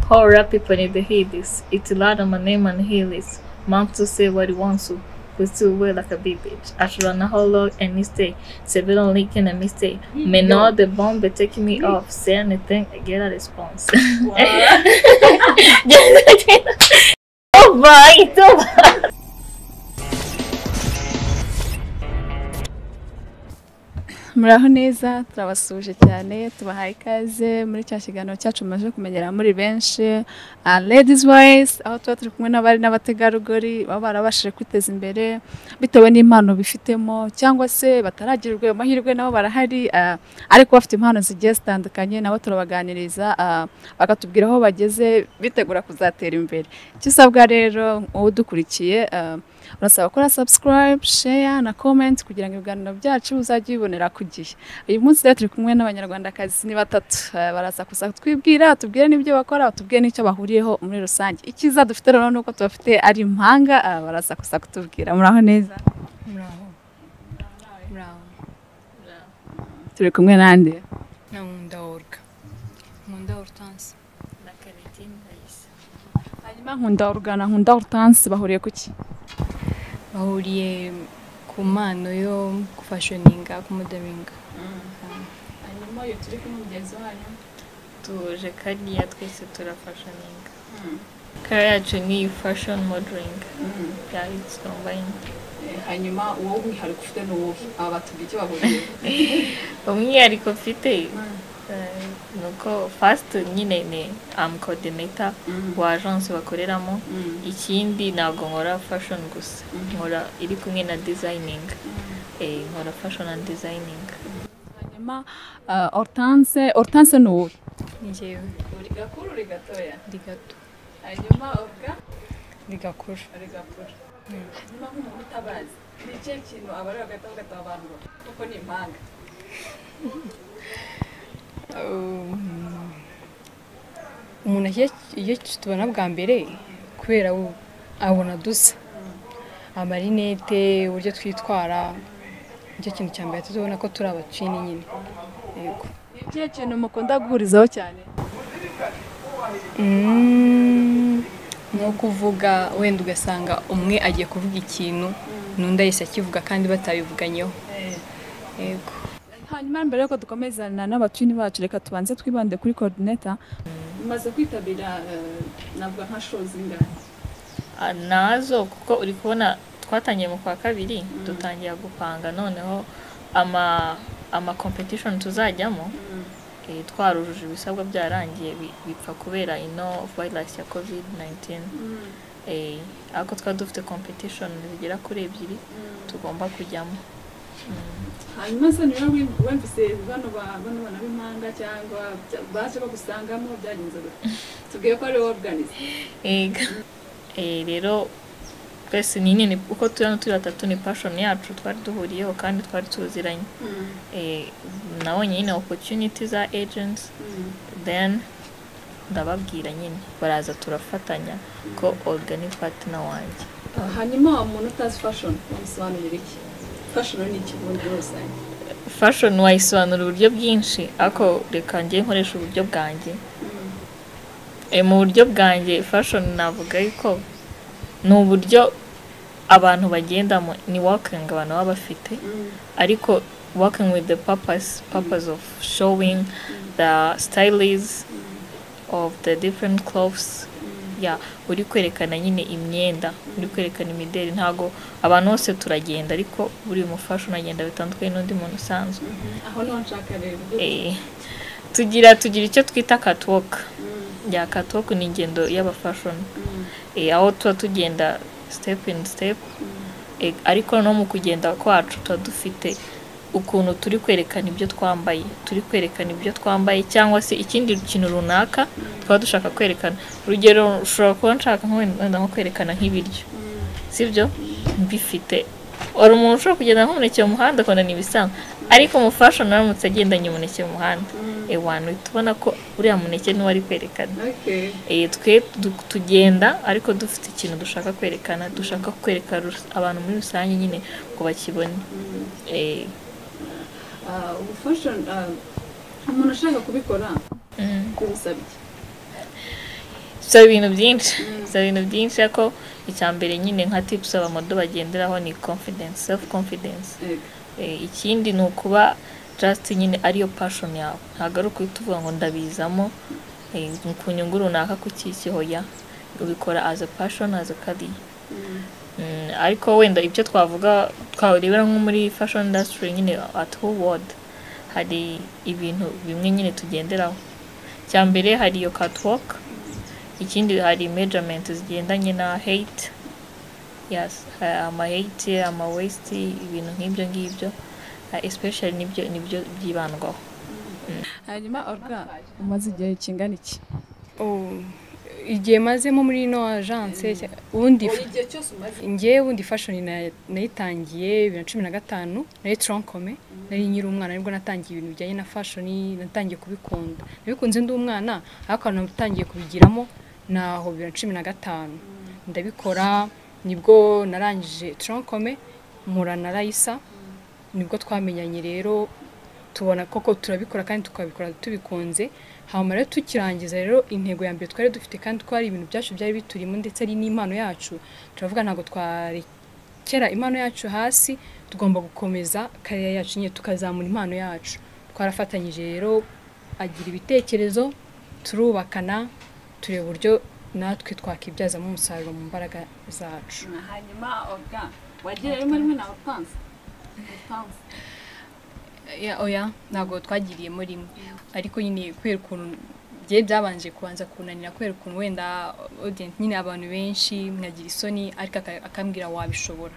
Whole rap people need to hear this. It's loud on my name and hear this. Mom to say what he wants to. We still wear like a big bitch. I should run a whole lot and stay. Seven leak and a mistake. May not the bomb be taking me off. Say anything, I get a response. Oh my God. Muraho neza, turabasuje cyane, tubahaye ikaze muri cya kiganiro cyacu mumaze kumenyera muri benshi, Ladies Voice, aho tuba turi kumwe n'abari n'abategarugori baba barabashije kwiteza imbere bitewe n'impano bifitemo, cyangwa se bataragirirwa amahirwe nabo barahari, ariko bafite impano zigiye zitandukanye, nabo turabaganiriza bakatubwira aho bageze bitegura kuzatera imbere. Icyo usabwa rero udukurikiye, urasaba gukora subscribe, share na comment kugira ngo ibiganiro byacu uzajye ubibonera ku gihe. Uyu munsi rero turi kumwe n'abanyarwandakazi ni batatu, baraza kuza twibwira, tubwire n'ibyo bakora, tubwire n'icyo bahuriyeho muri rusange. Icyiza dufite rero nuko tubafite ari impanga, baraza kuza kutubwira. Muraho neza? Muraho. Muraho. Turi kumwe nande? Na Nkunda Olga. Nkunda Hortense. Na Karitine Raissa. Hanyuma Nkunda Olga na Nkunda Hortense bahuriye kuki? Bahuriye ku mpano yo gufashoninga, kumodelinga. Hanyuma iyo turi kumwe mugenzi wanyu tuje kariya twese turafashoninga. Kariya yacu ni fashion modeling. Yeah, it's combined. Hanyuma wowe umwihariko ufite ni uwuhe? Aba batubwiye icyo bahuriye. Umwihariko mfite nuko first nyine ni am coordinator wa agence bakoreramo. Ikindi ntabwo nkora fashion gusa, nkora iri kumwe na designing. Nkora fashion and designing. Hanyuma Hortense, Hortense ni uwuhe? Ni njyewe. Uri gakuru uri gatoya? Ndi gato. Hanyuma Olga? Ndi gakuru. Uri gakuru. Hanyuma nk'umuntu utabazi, ni ikihe kintu abareba bagahita bavuga ati aba bantu kuko ni impanga? Umuntu iyo tubona bwa mbere kubera abona dusa, amarinete, uburyo twitwara, nicyo kintu cya mbere tuzabona ko turi abacini nyine. Yego. Ni ikihe kintu mukunda guhurizaho cyane? Nko kuvuga wenda ugasanga umwe agiye kuvuga ikintu n'undi ahise akivuga kandi batabivuganyeho. Yego. Hanyuma mbere yuko dukomezana n'abatwini bacu, reka tubanze twibande kuri coordinator. Umaze kwitabira navuga nka show zingahe? Nazo kuko uri kubona twatangiye mu kwa kabiri, dutangira gupanga noneho ama competition tuzajyamo. Twarujuje ibisabwa byarangiye bipfa kubera ino virus ya COVID-19. Ariko twari dufite competition zigera kuri 2 tugomba kujyamo. Hanyuma se niwe wumvise bano bana b'impanga cyangwa baje bagusangamo byagenze gute? Tubwiye ko ari organize. Ega. Rero twese ni nini uko turi hano turi batatu ni passion yacu twari duhuriyeho kandi twari tuziranye. Nabonye nyine opportunity za agents, then ndababwira nyine baraza turafatanya ko Olga ni partner wanjye. Hanyuma umuntu utazi fashion wamusobanurira iki? Fashion ni iki ubundi rusange? Fashion wayisobanura uburyo bwinshi, ariko reka njye nkoresha uburyo bwanjye. Mu buryo bwanjye fashion navuga yuko ni uburyo abantu bagendamo, ni walking abantu baba bafite, ariko working with the purpose of showing the styles of the different clothes. Yeah, uri kwerekana nyine imyenda, uri kwerekana imideli. Ntago abantu bose turagenda, ariko buri mu fashion agenda bitandukanye n'undi muntu usanzwe. Aho niho nshaka rero. Tugira icyo twita catwalk. Ya catwalk ni ingendo y'aba fashion. Aho tuba tugenda step in step, ariko no mu kugenda kwacu tuba dufite ukuntu turi kwerekana ibyo twambaye, turi kwerekana ibyo twambaye cyangwa se ikindi kintu runaka twaba dushaka kwerekana. Urugero ushobora kuba nshaka nko kwerekana nk'ibiryo, sibyo? Mbifite. Wari umuntu ushobora kugenda nk'umuneke mu muhanda akabona ni ibisanzwe, ariko mu fashion aramutse agendanye umuneke mu muhanda, uhita ubona ko uriya muneke niwo ari kwerekana. Twe tugenda ariko dufite ikintu dushaka kwerekana, dushaka kwereka abantu muri rusange nyine ngo bakibone. Ubu fashion umuntu ashaka kubikora bimusaba iki? Bisaba ibintu byinshi, bisaba ibintu byinshi, ariko icya mbere nyine nka tips aba model bagenderaho ni confidence, self confidence. Ikindi ni ukuba just nyine ariyo passion yawe, ntabwo ari ukuhita uvuga ngo ndabizamo ku nyungu runaka, ku kiki, hoya, ubikora as a passion, as a career. Ariko wenda ibyo twavuga twarebera nko muri fashion industry nyine at whole world, hari ibintu bimwe nyine tugenderaho. Icya mbere hari iyo catwalk, ikindi hari measurement zigendanye na height, yes, ama height, ama waist, ibintu nk'ibyo ngibyo, especially nibyo byibandwaho. Hanyuma Olga, umaze igihe kingana iki? Oh, igihe mazemo muri ino agence, ubundi Igihe cyose umaze. Njyewe ubundi fashion nayitangiye 2015, nari tronc commun, nari nkiri umwana nibwo natangiye ibintu bijyanye na fashion. Natangiye kubikunda, nabikunze ndi umwana, ariko ahantu natangiye kubigiramo naho 2015 ndabikora. Nibwo narangije tronc commun, mpura na Raisa, nibwo twamenyanye. Rero tubona koko turabikora kandi tukabikora tubikunze. Hanyuma rero tukirangiza rero, intego ya mbere twari dufite, kandi twari ibintu byacu byari biturimo ndetse ari n'impano yacu, turavuga ntabwo twarekera impano yacu hasi, tugomba gukomeza career yacu nyine, tukazamura impano yacu. Twarafatanyije rero, agira ibitekerezo, turubakana, tureba uburyo natwe twakibyazamo umusaruro mu mbaraga zacu. Hanyuma Olga, wagiye rimwe rimwe na Hortense? Hortense. Ya, oya, ntabwo twagiriyemo rimwe, ariko nyine kubera ukuntu byari byabanje kubanza kunanira, kubera ukuntu wenda audience nyine abantu benshi nkagira isoni, ariko akambwira wabishobora.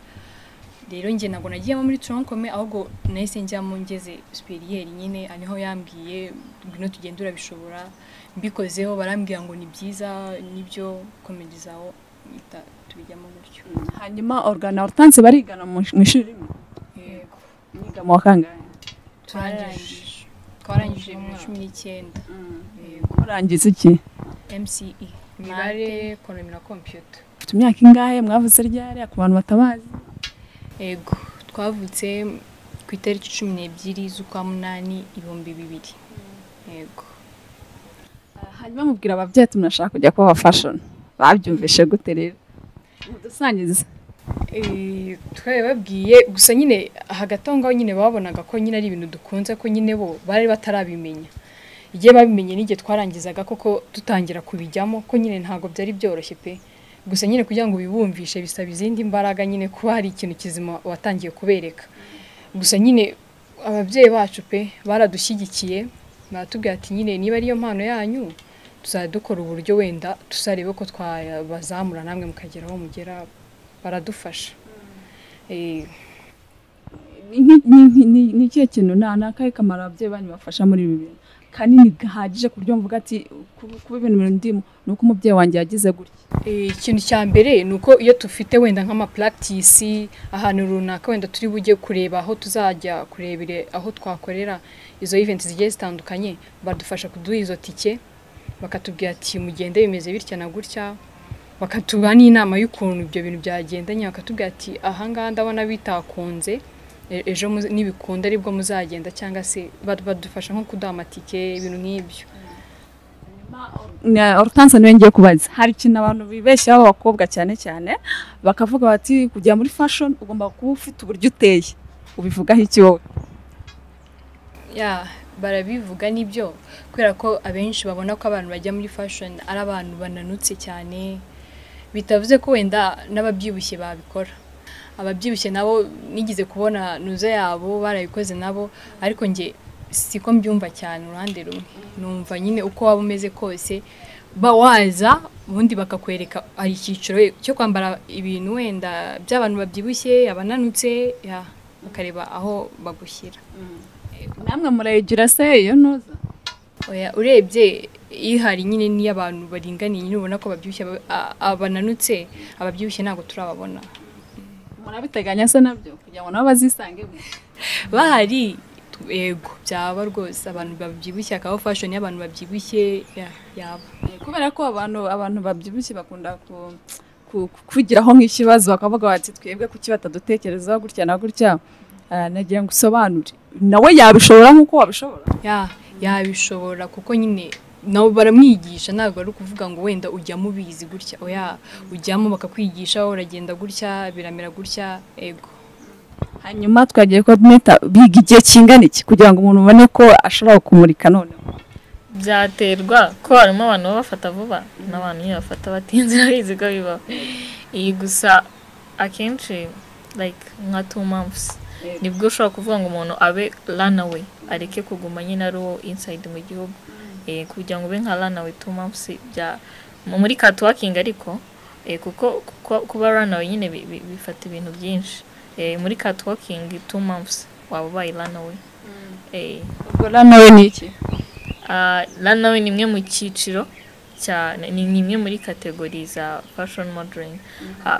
Rero njye ntabwo nagiyemo muri tronc commun, ahubwo nahise njyamo ngeze supérieur nyine, niho yambwiye ngwino tugende urabishobora. Mbikozeho barambwira ngo ni byiza, nibyo, komerezaho, mpita tubijyamo gutyo. Hanyuma Olga na Hortense barigana mu ishuri rimwe? Yego. Mwiga mu wa kangahe? Twarangije, twarangije 2019. Yego. Murangiza iki? MCE, imibare, economy na computer. Ufite imyaka ingahe? Mwavutse ryari, ku bantu batabazi? Yego, twavutse ku itariki 12 z'ukwa munani 2000. Yego. Hanyuma mubwira ababyeyi ati murashaka kujya kuba fashion, babyumvishe gute rero? Mudusangize. Twabibabwiye gusa nyine hagati aho ngaho nyine babonaga ko nyine ari ibintu dukunze, ko nyine bo bari batarabimenya. Igihe babimenye n'igihe twarangizaga koko dutangira kubijyamo, ko nyine ntabwo byari byoroshye pe. Gusa nyine kugira ngo ubibumvishe bisaba izindi mbaraga nyine, kuba hari ikintu kizima watangiye kubereka. Gusa nyine ababyeyi bacu pe baradushyigikiye, baratubwira ati nyine niba ariyo mpano yanyu, tuzajya dukora uburyo wenda tuzarebe ko twabazamura namwe mukagera aho mugera. Baradufasha. Ni ikihe kintu, ni akahe kamaro ababyeyi banyu bafasha muri ibi bintu kanini gahagije, ku buryo mvuga ati kuba ibintu ndimo ni uko umubyeyi wanjye yagize gutya? Ikintu cya mbere ni uko iyo dufite wenda nk'ama practice ahantu runaka, wenda turi bujye kureba aho tuzajya kurebera aho twakorera izo event zigiye zitandukanye, badufasha kuduha izo tike, bakatubwira ati mugende bimeze bitya na gutya, bakatuba n'inama y'ukuntu ibyo bintu byagendanye, bakatubwira ati ahangaha ndabona bitakunze, ejo nibikunda aribwo muzagenda, cyangwa se badufasha nko kuduha amatike, ibintu nk'ibyo. Hortense niwe ngiye kubaza. Hari ikintu abantu bibeshyaho, abakobwa cyane cyane, bakavuga bati kujya muri fashion ugomba kuba ufite uburyo uteye. Ubivugaho iki wowe? Ya, barabivuga nibyo, kubera ko abenshi babona ko abantu bajya muri fashion ari abantu bananutse cyane. Bitavuze ko wenda n'ababyibushye babikora. Ababyibushye nabo nigeze kubona nuze yabo barabikoze nabo, ariko njye siko mbyumva cyane. Uruhande rumwe numva nyine uko waba umeze kose ba waza, ubundi bakakwereka hari icyiciro cyo kwambara ibintu wenda by'abantu babyibushye, abananutse, ya, bakareba aho bagushyira. Namwe murayigira se iyo ntuza? Oya, urebye ihari nyine niyo abantu baringaniye nyine, ubona ko babyibushye, abananutse, ababyibushye ntabwo turababona. Murabiteganya se nabyo kugira ngo nabo bazisangemo? Bahari, yego, byaba rwose abantu babyibushye, akabaho fashion y'abantu babyibushye, yaba. Kubera ko abantu babyibushye bakunda kwigiraho nk'ikibazo, bakavuga bati twebwe kuki batadutekerezaho gutya na gutya. Nagira ngo usobanure, nawe yabishobora nk'uko wabishobora? Ya, yabishobora, kuko nyine Nabo baramwigisha, ntabwo ari ukuvuga ngo wenda ujyamo ubizi gutya, oya, ujyamo bakakwigisha, uragenda gutya, biramera gutya, ego. Hanyuma twagiye coordinator, biga igihe kingana iki kugira ngo umuntu ubone ko ashobora kumurika noneho? Byaterwa ko harimo abantu baba bafata vuba n'abantu nyine bafata batinze, urabizi ko bibaho. Iyi gusa akenshi like nka 2 months nibwo ushobora kuvuga ngo umuntu abe runway, areke kuguma nyine ari uwo inside mu gihugu. Kugira ngo ube nka runway, 2 months bya muri catwalking, ariko kuko kuba runway nyine bifata ibintu byinshi. Muri catwalking 2 months waba ubaye runway. Ubwo runway ni iki? Runway ni imwe mu cyiciro cya ni imwe muri category za fashion modeling.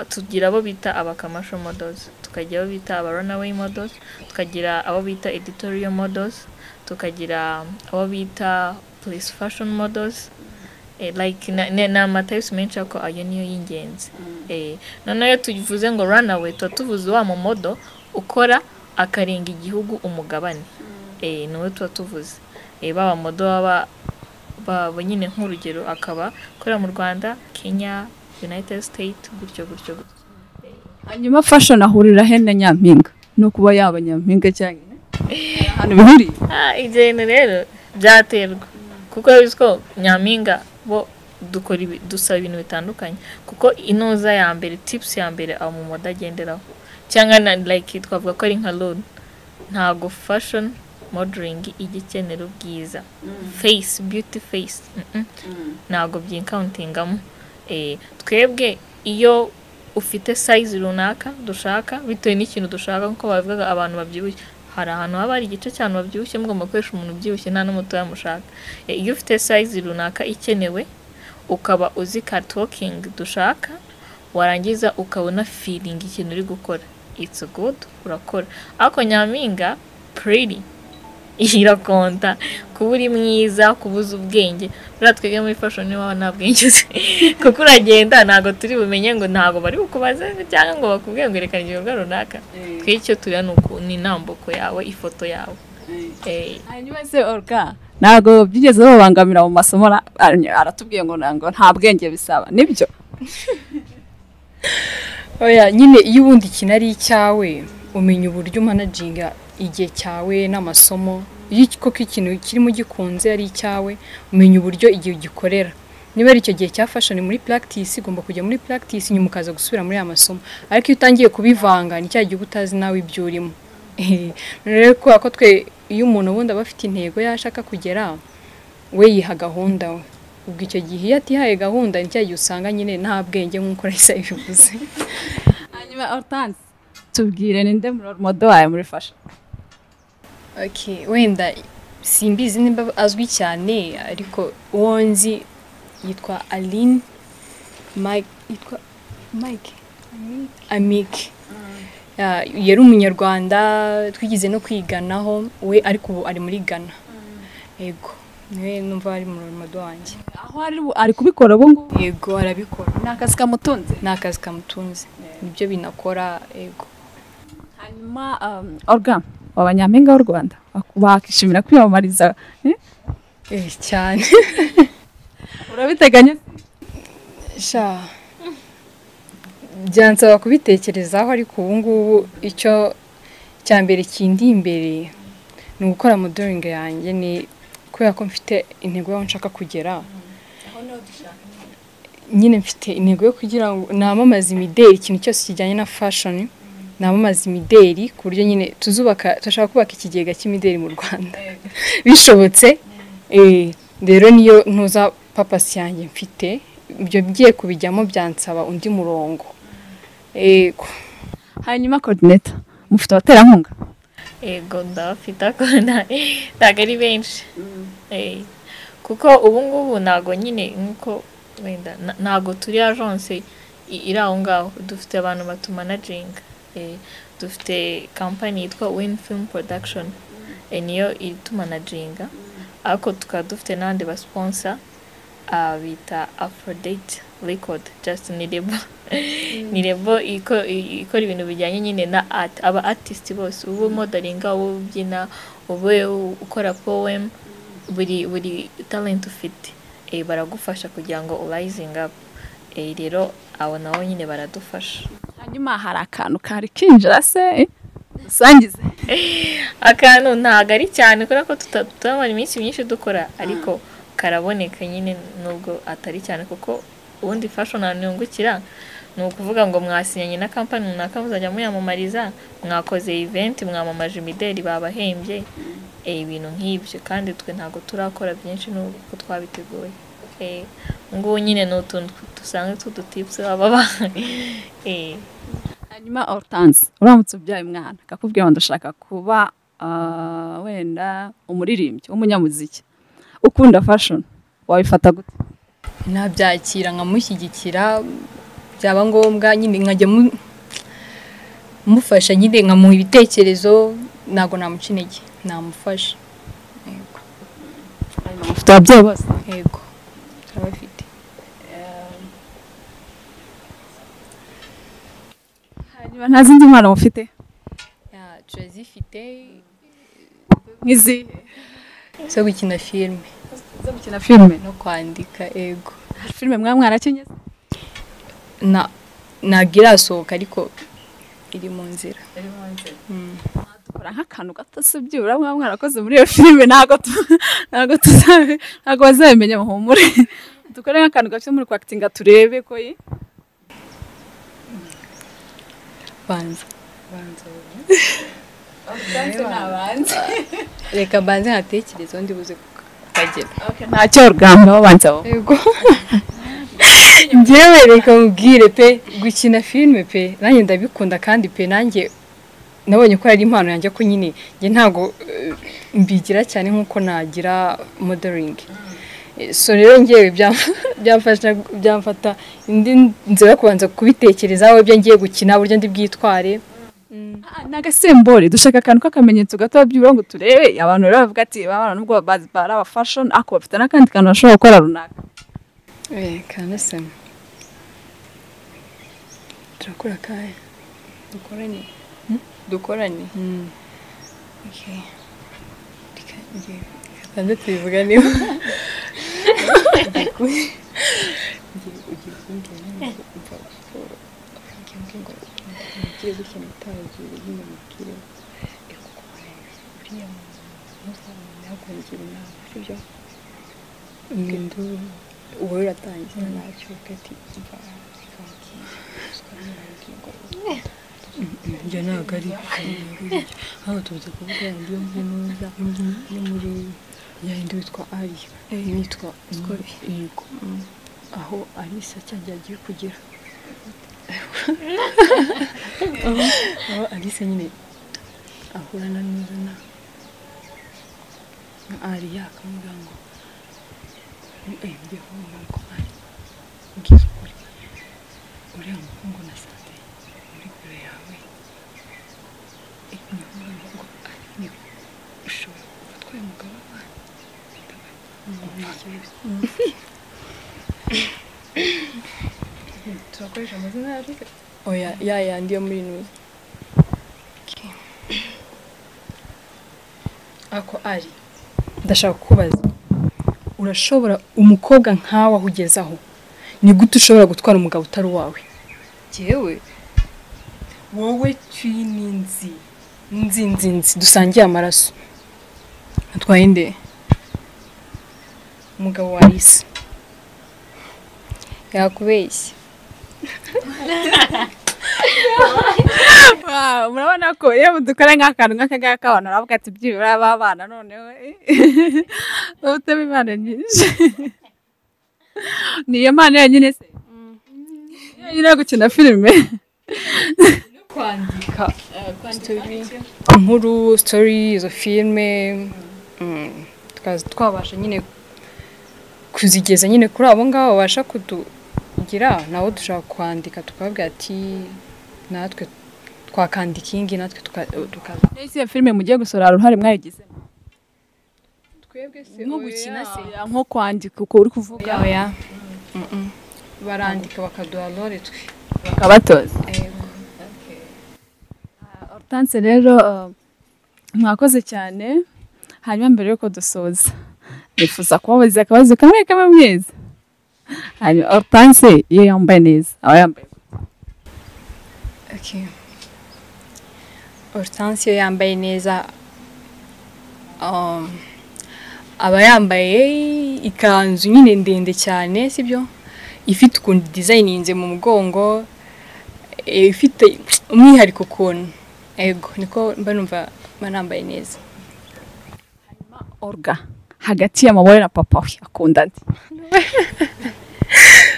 Tugira abo bita aba commercial models, tukagira abo bita aba runway models, tukagira abo bita editorial models, tukagira abo bita police fashion models. Like ni ama types menshi, ariko ayo niyo y'ingenzi. Noneho iyo tuvuze ngo runway, tuba tuvuze wa mu model ukora akarenga igihugu, umugabane. Niwe tuba tuvuze. Baba model baba baba nyine, nk'urugero, akaba akorera mu Rwanda, Kenya, United States, gutyo gutyo gutyo. Hanyuma fashion ahurira he na nyampinga, no kuba yaba nyampinga cyangwa ahantu bihuriye? Ibyo bintu rero byaterwa, kuko urabizi ko nyampinga bo dukora dusaba ibintu bitandukanye, kuko inoza ya mbere, tips ya mbere abo mu model agenderaho, cyangwa na like twavuga ko ari nka loan, ntago fashion modeling ijya ikenera ubwiza, face, beauty face, ntabwo byincountingamo. Twebwe iyo ufite size runaka dushaka, bitewe n'ikintu dushaka, nk'uko babivugaga, abantu babyibushye, hari ahantu haba hari igice cy'abantu babyibushye, mugomba gukoresha umuntu ubyibushye, nta n'umutoya mushaka. Iyo ufite size runaka ikenewe, ukaba uzi catwalking dushaka, warangiza ukabona feeling ikintu uri gukora, it's good, urakora. Ariko nyampinga pretty irakonta kuba uri mwiza, kubuza ubwenge. Buriya twebwe muri fashion niba nta bwenge uzi, kuko uragenda ntabwo turi bumenye ngo, ntabwo bari bukubaze cyangwa ngo bakubwire ngo erekana igikorwa runaka. Twe icyo tureba ni intambuko yawe, ifoto yawe. Hanyuma se Olga, ntabwo byigeze babangamira mu masomo? Aratubwiye ngo ntabwo nta bwenge bisaba, nibyo? Oya nyine, iyo ubundi ikintu ari icyawe, umenya uburyo umanaginga igihe cyawe n'amasomo. Iyo koko ikintu kirimo gikunze ari icyawe, umenya uburyo igihe ugikorera. Niba ari icyo gihe cya fashion muri practice, ugomba kujya muri practice, nyuma ukaza gusubira muri ya masomo. Ariko iyo utangiye kubivanga, ni cya gihe uba utazi nawe ibyo urimo. Rero kubera ko twe iyo umuntu ubundi aba afite intego y'aho ashaka kugera, we yiha gahunda we. Ubwo icyo gihe iyo atihaye gahunda, ni cya gihe usanga nyine nta bwenge, nk'uko Raisa bivuze. Hanyuma Hortense, tubwire, ninde role model wawe muri fashion? Okay, wenda simbizi nimba azwi cyane, ariko uwo nzi yitwa Aline Mike, yitwa Mike Amike. Yari umunyarwanda twigize no kwiganaho we, ariko ubu ari muri Ghana. Yego, niwe numva ari mu model wanjye. Aho ari ari kubikora ubu ngubu? Yego, arabikora. Ni akazi kamutunze? Ni akazi kamutunze, nibyo binakora, yego. Hanyuma Olga, waba nyampinga w'u Rwanda, wakishimira kwiyamamariza, eh? Cyane. Urabiteganya? Sha, byansaba kubitekerezaho, ariko ubu ngubu icyo cya mbere kindi imbere ni ugukora modeling yanjye, ni kubera ko mfite intego y'aho nshaka kugera. Nyine mfite intego yo kugira ngo namamaze imideli, ikintu cyose kijyanye na fashion namamaze imideli, ku buryo nyine tuzubaka, turashaka kubaka ikigega cy'imideli mu Rwanda bishobotse. Rero niyo ntuza purpose yanjye mfite. Ibyo ngiye kubijyamo byansaba undi murongo. Yego. Hanyuma coordinator, mufite abaterankunga? Ego, ndabafite, ariko ntabwo ari benshi. Kuko ubu ngubu ntabwo nyine, nk'uko wenda ntabwo turi agence iri aho ngaho, dufite abantu batumanaginga. Dufite company yitwa Win Film Production. Niyo itumanaginga, ariko tukaba dufite n'abandi ba sponsor bita Aphrodite Record. Just ni label, ni label ikora ibintu bijyanye nyine na art, aba artist bose, ube modelinga, ube ubyina, ube ukora poem. Buri talent ufite baragufasha kugira ngo rising up. Rero abo nabo nyine baradufasha. Hanyuma hari akantu kari kinjira se usangize? Akantu ntabwo ari cyane kubera ko tutamara iminsi myinshi dukora, ariko karaboneka nyine nubwo atari cyane, kuko ubundi fashion ahantu yungukira ni ukuvuga ngo mwasinyanye na kampani runaka muzajya muyamamariza, mwakoze event, mwamamaje imideli, babahembye, ibintu nk'ibyo. Kandi twe ntabwo turakora byinshi nubwo twabiteguye. Ngubu nyine ni utuntu dusanzwe tw'udutips baba bahaye. Hanyuma Hortense, uramutse ubyaye umwana akakubwira ngo ndashaka kuba wenda umuririmbyi w'umunyamuziki ukunda fashion, wabifata gute? Nabyakira nkamushyigikira, byaba ngombwa nyine nkajya mufasha nyine nkamuha ibitekerezo, ntabwo namuca intege, namufasha. Yego. Mufite ababyeyi bose? Yego, turabafite. Hanyuma nta zindi mpano mufite? Turazifite. Nk'izihe? Zo gukina filime. Zo gukina filime? No kwandika, ego. Filime mwaba mwarakinye? Ntabwo irasohoka ariko iri mu nzira. Iri mu nzira. Dukora nk'akantu gato se byibura mwaba mwarakoze muri iyo filime, ntabwo bazabimenya, muhumure. Dukore nk'akantu gato muri kwakitinga turebe ko yi. Banza. Reka banze nkatekereza undi buze kukagera. Ntacyo rugamba babanza wowe. Yego. Njyewe reka mubwire pe, gukina filime pe nanjye ndabikunda, kandi pe nanjye nabonye ko ari impano yanjye, ko nyine njye ntabwo mbigira cyane nkuko nagira modeling. So rero ngewe byamfata indi nzira yo kubanza kubitekerezaho ibyo ngiye gukina, buryo ndi bwitware. N'agasembore dushaka akantu k'akamenyetso gato byibura ngo turebe abantu rero bavuga ati babana nubwo bari aba fashion ako bafite n'akandi kantu bashobora gukora runaka. Kanasema turakora kahe? Dukorane. Dukorane. Okay. Reka ngiye kandi tubivuga niba ugiye kumbwira nyine umva ngo mubwire gutya mutagiye nyine mubwire uriya muntu yakungira inama, sibyo? Ubu uratangira ntacyo ati mva reka mubwire. Njye ntabwo ari aho tuzi kuvuga yandi yo muri Nuza yo muri yandi witwa Ari yitwa Yego, aho Alisa cyangwa agiye kugira aho Alisa nyine ahura na Nuza na Ari akamubwira ngo ngiye kumubwira ngo Ari mbwiza ukuri uriya muhungu nasanze muri biro yawe, ngo Ari ni ushobora kuba atwaye umugabo wawe. Turakoresha amazina yacu? Oya, ya yandi yo muri Nuza. Ako Ari, ndashaka kukubaza, urashobora umukobwa nkawe aho ugezaho ni gute ushobora gutwara umugabo utari uwawe? Jewe wowe twini nzi nzi nzi nzi dusangiye amaraso, atwaye nde? Umugabo wa Alice. Yakubeshye. Murabona ko iyo dukora nk'akantu nk'aka ngaka abantu baravuga ati byibura abana noneho bafitemo impano nyinshi. Ni iyo mpano yonyine se? Yonyine yo gukina filime? No kwandika inkuru, story, izo filime twabasha nyine kuzigeza nyine kuri abo ngabo babasha kutugira, nabo dushaka kwandika tukababwira ati natwe twakandika iyi ngiyi, natwe tukaza. Ese filime mugiye gusora uruhare mwayigizemo? Twebwe se nko gukina se nko kwandika uko uri kuvuga? Oya, barandika bakaduha role twe bakabatoza. Yego. Hortense rero mwakoze cyane. Hanyuma mbere yuko dusoza Nifuza kubabaza akabazo kamwe kamwe mwese. Hanyuma Hortense iyo yambaye neza aba yambaye Okay. Hortense iyo yambaye neza aba yambaye ikanzu nyine ndende cyane, sibyo, ifite ukuntu designinze mu mugongo, ifite umwihariko ukuntu. Ego niko mba numva mba nambaye neza. Olga hagati ya mama we na papa we akunda nde?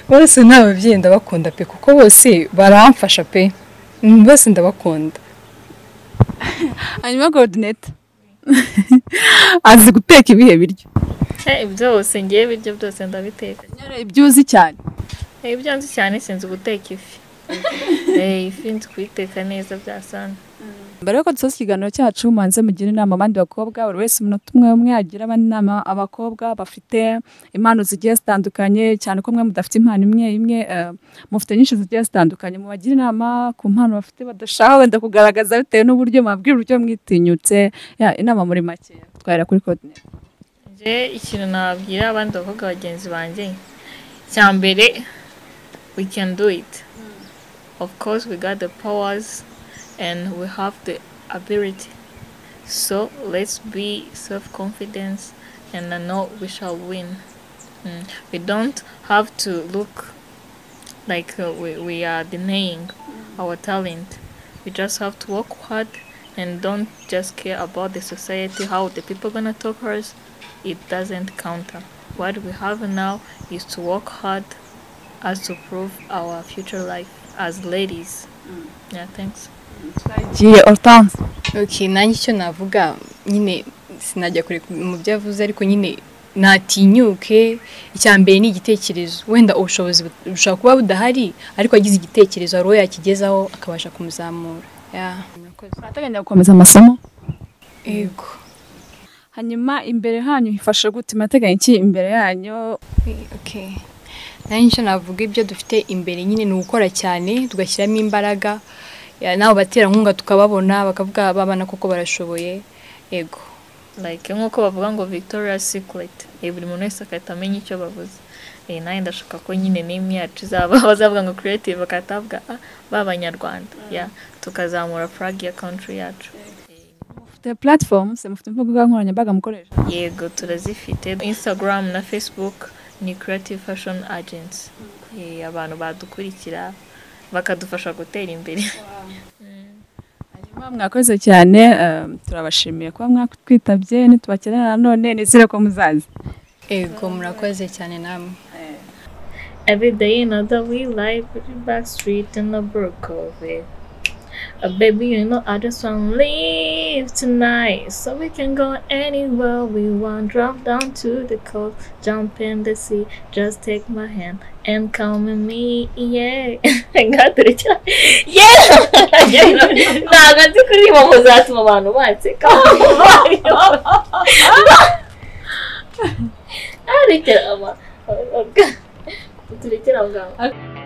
Bose ni ababyeyi ndabakunda pe, kuko bose baramfasha pe, bose ndabakunda. Hanyuma coordinator azi guteka ibihe biryo? Byose ngiye ibiryo byose ndabiteka. Nyine ibyo uzi cyane? Ibyo nzi cyane sinzi guteka ifi. Ifi nzi kuyiteka neza byasana. Mbere yuko dusoza ikiganiro cyacu, mubanze mugire inama abandi bakobwa, buri wese umunota umwe umwe agira abandi inama, abakobwa bafite impano zigiye zitandukanye, cyane ko mwe mudafite impano imwe imwe, mufite nyinshi zigiye zitandukanye, mubagire inama ku mpano bafite badashaka wenda kugaragaza bitewe n'uburyo mubabwira uburyo mwitinyutse. Ya, inama muri make twahera kuri coordinator. Nje ikintu nabwira abandi bakobwa bagenzi banjye, icya mbere, we can do it. Of course we got the powers and we have the ability, so let's be self-confident and I know we shall win. We don't have to look like we are denying our talent. We just have to work hard and don't just care about the society, how the people gonna talk us. It doesn't counter. What we have now is to work hard as to prove our future life as ladies. Yeah, thanks. Giye Hortense. Okay, nanjye icyo navuga nyine sinajya kure mu byo avuze, ariko nyine natinyuke. Icya mbere ni igitekerezo, wenda ubushobozi bushobora kuba budahari, ariko agize igitekerezo hari uwo yakigezaho akabasha kumuzamura. Yeah. Murateganya gukomeza amasomo? Yego. Hanyuma imbere hanyu hifashe gute? Murateganya iki imbere yanyu? Okay. Nanjye icyo navuga, ibyo dufite imbere nyine ni ugukora cyane, tugashyiramo imbaraga, n'abo baterankunga tukababona bakavuga babana koko barashoboye. Yego. Like nk'uko bavuga ngo Victoria's Secret, buri muntu wese agahita amenya icyo bavuze. Nanjye ndashaka ko nyine name yacu izaba bazavuga ngo creative, bagahita bavuga b'Abanyarwanda. Yeah, tukazamura flag ya country yacu. Mufite platforms, mufite imbuga nkoranyambaga mukoresha? Yego, turazifite, Instagram na Facebook ni Creative Fashion Agency. Abantu badukurikira bakadufasha gutera imbere. Hanyuma mwakoze cyane, turabashimiye kuba mwatwitabye, nitubakenera nanone nizere ko muzaza. Ego, murakoze cyane namwe. Every day another we life, back street in the brook of it. Baby, you know I just wanna leave tonight, so we can go anywhere we want. Drop down to the coast, jump in the sea. Just take my hand and come with me, yeah. Ngaturikira, yeah. Ntabwo nzi kuririmba, muzatuma abantu banseka. Turekera aho ngaho.